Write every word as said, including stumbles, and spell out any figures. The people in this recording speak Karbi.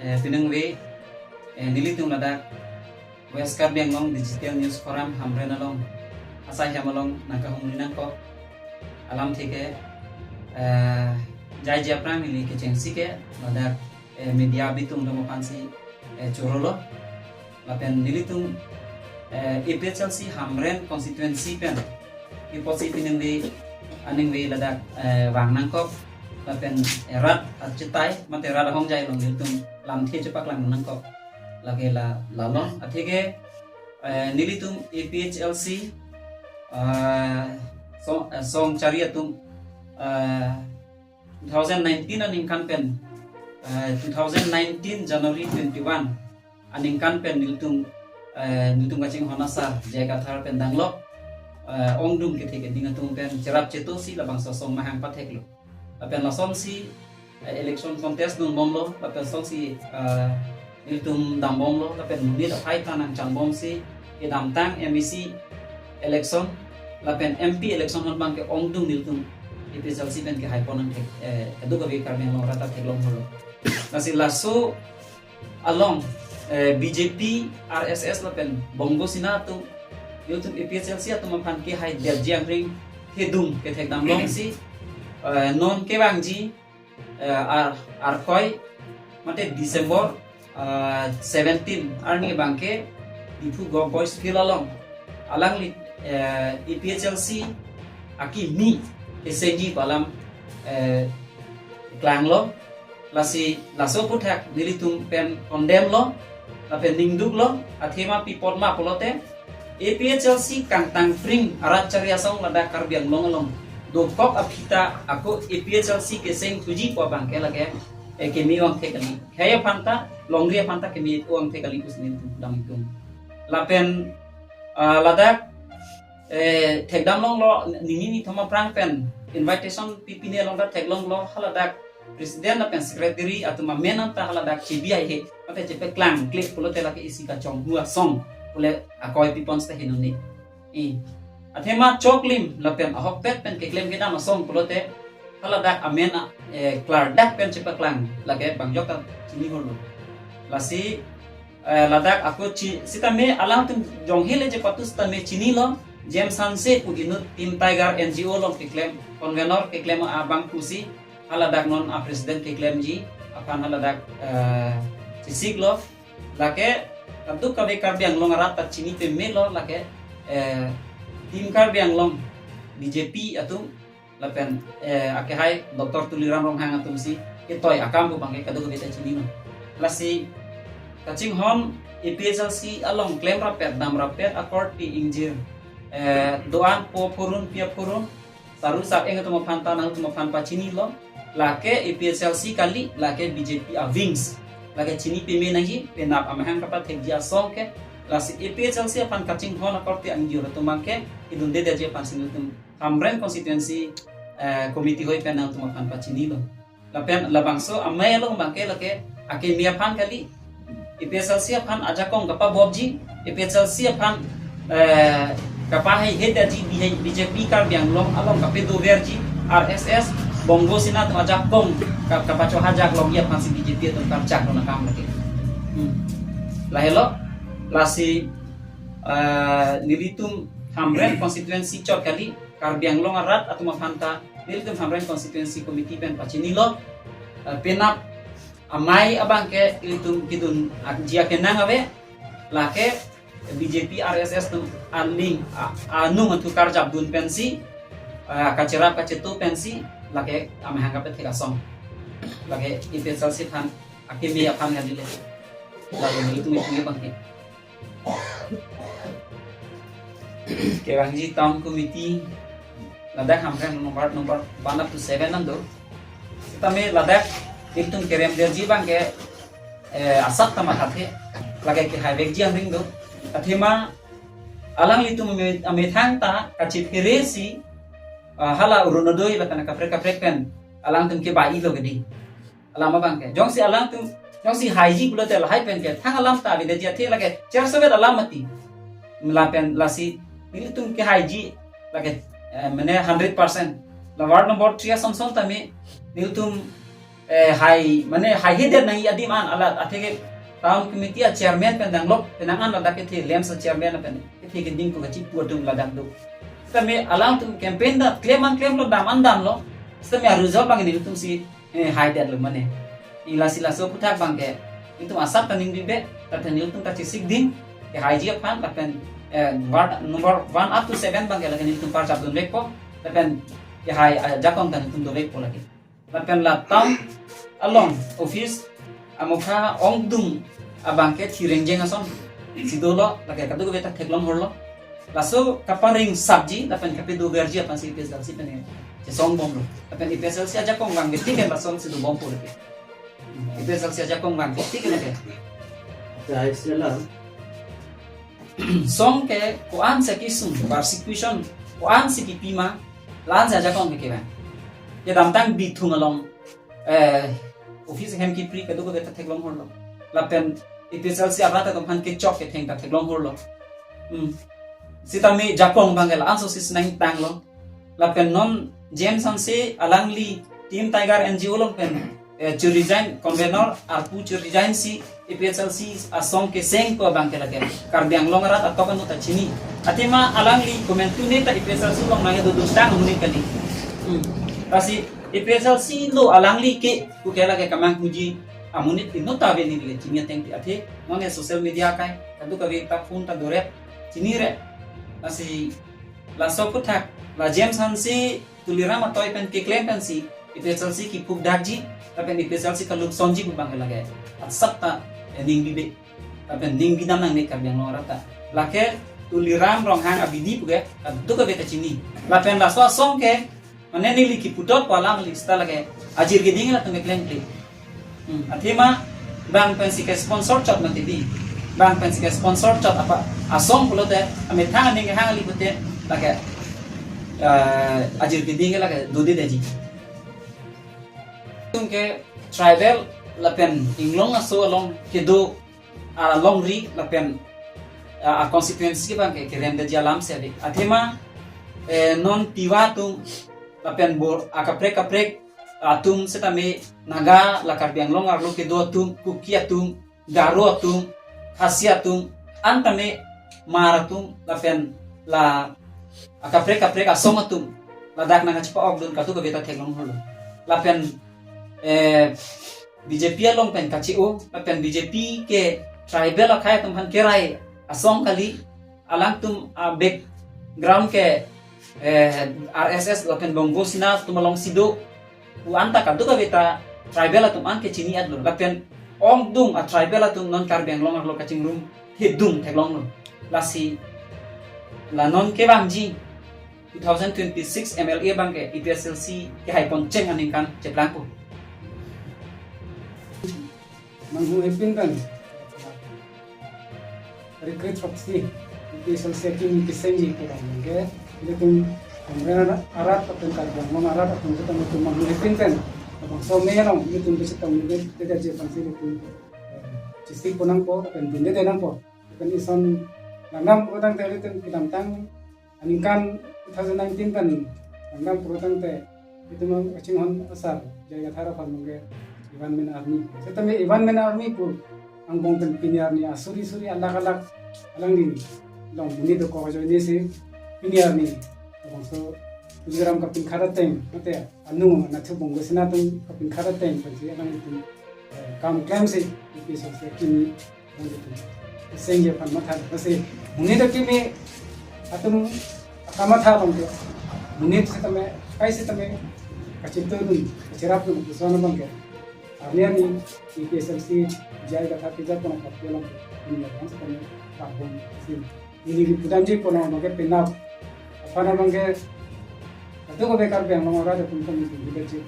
Eh, piningve, eh, nelitum ladak West Karbi Anglong Digital News Forum Hamren along asai hem along nangkahumri nangkok alamthe ke, eh, jaiji aphrang neli kechengsi ke ladak, eh, media bitung dong aphansi, eh, chorolo. Lapen nelitum, eh, A P H L C Hamren constituency pen ipotsi piningve aningve ladak, eh, vang nangkok. Lapen, eh, rat achitai mate rat ahongjai along nelitum lamthe chepaklang nangkok. Lake la, la along. Atheke, eh, nelitum A P H L C, eh, song, eh, song chari atum, eh, two thousand nineteen aningkan pen, eh, two thousand nineteen January twenty-one aningkan pen nelitum, eh, nelitum kachinghon asar J I Kathar pen danglok, eh, ongdung kethe keding atum pen cherap chetosi labangso asong mahang patheklo. Lapen lasonsi, eh, election contest dunbomlo, lapen lasonsi, eh, nelitum dambomlo, lapen monit aphai ta nangchanbomsi kedamtang M A C election lapen M P election ahut abangke ongdung nelitum A P H L C pen kehaipon nangthek, eh, kadokave Karbi Anglong arat ta theklong holo. Lasi laso along, eh, B J P, R S S lapen Bongo Sena atum, nelitum A P H L C atum aphan kehai detji angring thedung kethekdam longsi, eh, non kevangji, eh, ar, Arkoi mate December, eh, seventeen arni abangke Diphu Govt Boys Field along alangli, eh, A P H L C akimi kesengji pu alam, eh, klanglo. Lasi laso aphuthak nelitum pen condemn lo, lapen ningduklo, athema pi apot ma pulote, A P H L C kangtangpring arat chari asong ladak Karbi Anglong along dokok aphi ta ako A P H L C keseng thuji pu abangke lake, eh, keme vangthe kali. Khei aphan ta, longri aphan ta keme vangthe kali pusi nelitum dam itum. Lapen, ah, ladak, eh, thekdam longlo, nini nithom aphrang pen invitation pipine along ta theklonglo, haladak president lapen secretary atum amen anta haladak chebi haihe, mate chepaklang klik pulote lake isi kachonghu asong pule akoi pipon seta henone. I, athema choklim lapen ahokpet pen keklem kedam asong pulote haladak amen a, eh, klardak pen chepaklang lake bangjok ta chini holo. Lasi, eh, ladak ako chi, sitame alangtum jonghe le je patu sitame chinilo, James Hanse pu inut Team Tiger N G O along keklem, convener keklem abang pusi, haladak non a president keklemji aphan haladak, eh, chisiklo. Lake kadokave Karbi Anglong arat ta chini pemelo lake, eh, Team Karbi Anglong B J P atum lapen, eh, akehai Doctor Tuliram Ronghang atumsi ketoi akam pu abangke kadokave ta chinilo. Lasi kachinghon A P H L C along klem rapet dam rapet akorte ingjir, eh, do-an po phurun pi aphurun, saru sar-eng atum aphan ta nangtum aphan pachinilo. Lake A P H L C kali, lake B J P a-wings. Lake chini peme nangji, penap amahang kapathekji asong ke. Lasi A P H L C aphan kachinghon akorte ingjir atum abangke idunde detji aphansi nelitum Hamren constituency, eh, committee hoi pen nangtum aphan pachinilo. Lapen labangso amei along abangke lake akeme aphan kali, A P H L C aphan ajakong kapabobji, A P H L C aphan, eh, kapahai hedaji, B J P Karbi Anglong along kapedoverji, R S S, Bongo Sena atum ajakong ka-, kapachohajak longji aphansi B J P atum karjak lo nakam lake. Hmm. Lahelo, lasi, eh, nelitum Hamren constituency chot kali, Karbi Anglong arat atum aphan ta nelitum Hamren constituency committee pen pachinilo, eh, penap amei abangke ilitum kedun akji akenang ave, lake B J P R S S atum aling a-, anung atum karjapdun pensi, eh, kacherap kachetu pensi, lake amahang kapethek asong. Lake A P H L C aphan, akeme aphan kali le. Lake ilitum ilitum abangke. Kevangji town committee, ladak Hamren number, number one up to seven an do. Sitame ladak ilitum kerem detji abangke, eh, asap ta mathathe, lake kehai vekji angring do. Athema alanglitum ame-, amethang ta kachipheresi, ah, hala Orunodoi lapen kaprek kaprek pen alangtum kebai lo kedi. Alam abangke. Jongsi alangtum, jongsi haiji pulote lahai penke thang alam ta avedet ji athe lake chersovet alam mati. Lapen lasi nelitum kehaiji lake, eh, mane hundred percent. La ward number three ason son tame nelitum, eh, hai, mane haihedet nangji adim an alat, atheke town committee a chairman pen danglok, penang an ladak kethe LAMPS a chairman pen kethe keding pu kachipu atum ladak do. Sitame alangtum campaign ta klem an klemlo, dam an damlo. Sitame a result abang nelitum si, eh, haidetlo mane. Ning lasi laso aphuthak abangke itum asap ta ning bibe, ta nelitum ta chesik ding, kehaiji aphan, lapen, eh, ward number one up to seven abangke lake nelitum parchap dunvekpo, lapen kehai ajakong ta nelitum dovekpo lake. Lapen la town along office amokha ongdung abangke thi rengjeng ason si dolo, lake kadokave ta theklong horlo. Laso kapareng sapji lapen kapedoverji aphan si APHLC pen chesong bomlo. Lapen APHLC ajakong abangke tik lason si dobompo lake. APHLC ajakong abangke tik lake. Jai sela. Song ke ko-an si kesung, persecution ko-an si kipi ma, la-an si ajakong ke kevang. Kedamtang Bithung along, eh, office ahem kipri kadokave ta theklong horlo. Lapen APHLC arat atum aphan kechok ketheng ta theklong horlo. Hmm. Sitame jakong abangke la-an so si nangtanglo. Lapen non James Hanse alangli Team Tiger NGO along pen, eh, chu-resign, convenor arpu chu-resign si APHLC asong keseng pu abangke lake Karbi Anglong arat atok anu ta chini. Athema alangli komantu ne ta APHLC along nangkedodun tang amonit kali. Hmm. Lasi APHLC lo alangli ke pu ke lake kemanghuji amonit inut ta ave neli ke chini ateng ti athe. Non ke social media akai, kadokave ta phone ta dorep, chinire. Lasi laso aphuthak la James Hanse, Tuliram atoi pen keklem pensi APHLC kiphukdakji, lapen APHLC kaluksonji pu abangke lake asap ta, eh, ning bibe, lapen ning bidam nangne Karbi Anglong arat ta. Lake Tuliram Ronghang abidi pu ke kadokave ta chini. Lapen laso asong ke, mane neli kipu dotpo alam li seta lake ajir keding latum keklem kle. Hmm, athema bang pensi ke sponsor chot mati di. Bang pensi ke sponsor chot apa asong pulote, amethang aning hang ali pute lake, eh, ajir keding lake dodedetji. Itum ke tribal lapen inglong aso along kedo alongri lapen, ah, a constituency abangke keremdetji alam si ave. Athema, eh, non Tiwa atum lapen Bor-, akaprek kaprek atum setame Naga la Karbi Anglong arlo kedo atum, Kuki atum, Garo atum, Khasi atum, an tame Hmar atum, lapen la akaprek kaprek asong atum ladak nangkachepa-okdun kadokave ta theklong horlo. Lapen, eh, BJP along pen kachi-o, lapen BJP ke tribal akhei atum aphan kerai asong kali, alangtum a background ke, eh, RSS lapen Bongo Sena atum alongsi do, pu anta kadokave ta tribal atum an ke chini-etlo. Lapen ongdung a tribal atum non Karbi Anglong arlo kachingrum thedung theklonglo. Lasi la non kevangji two thousand twenty-six MLA abangke APHLC kehai poncheng aningkan cheplangpo. Manghu hepin pen recruit proxy APHLC akim kesengji pu abangke, ilitum Congress arat lapen Karbi Anglong arat atum kita ilitum manghu hepin pen, bangso me along ilitum besi tong ilitum tidak je pangsi ilitum, eh, chisi ponangpo lapen dunde denangpo. Lapen ison langdam putangte ilitum kedamtang aningkan two thousand nineteen pen langdam putangte itum kachinghon asar J I Kathar aphan abangke One Man Army. Setame One Man Army pu angbong pen pini arni asuri suri alak alak alangli along monit dokok ajoine si pini arni bangso Tuliram kapinkhat ateng, mate anu anathu Bongo Sena atum kapinkhat ateng pensi alanglitum, eh, kam klemsi APHLC kimi Sengje aphan matha, lasi monit akimi atum akamatha alongke, monit setame, kai setame kachinthudun, kachirapdun, lason abangke arni arni APHLC J I Kathar tija pon apot alongke, monit aphan setame pabon si, neli pudamji pon abangke penap aphan abangke kadokave Karbi Anglong arat atum kami pun kita cek.